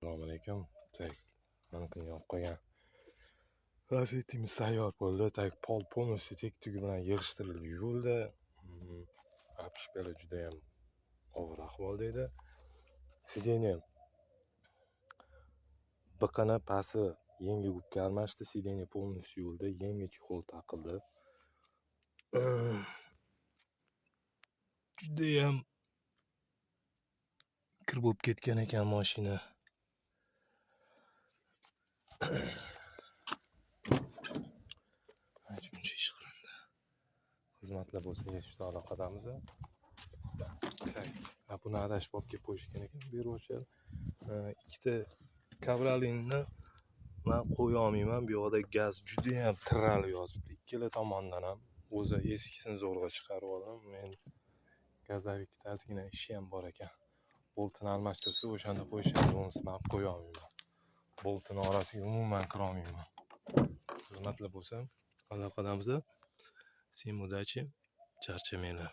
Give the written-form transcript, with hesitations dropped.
Assalomu alaykum. Так, mana kuni yopib qo'ygan Lasetti'miz tayyor bo'ldi. Так, pol полностью tek tugi bilan yig'ishtirilib yuvildi. Обшивка lar judayam og'ir ahvolda edi. Сиденье biqini pasti yangi губка almashdi, сиденье полностью yuvildi, yangi чехол taqildi. Judayam kir bo'lib ketgan ekan mashina. Ancha muncha ish qilindi. Xizmatlar bo'lsa, yetishda aloqadamiz. Так, buni adashib olib kelib qo'yishgan ekan beruvchi. Ikkita Kabrioletni man qo'ya olmayman. Bu yoqda gaz judayam tirralib yotibdi. Ikkala tomondan ham. O'zi eskisini zo'rg'a chiqarib oldim. Men газовик da ozgina ishi ham bor ekan. Boltini almashtirsa, o'shanda qo'yishadi, bo'lmasa man qo'ya olmayman. Boltini orasiga umuman kirolmayman. Xizmatlar bo'lsa, aloqadamiz. Всем удачи, charchamanglar.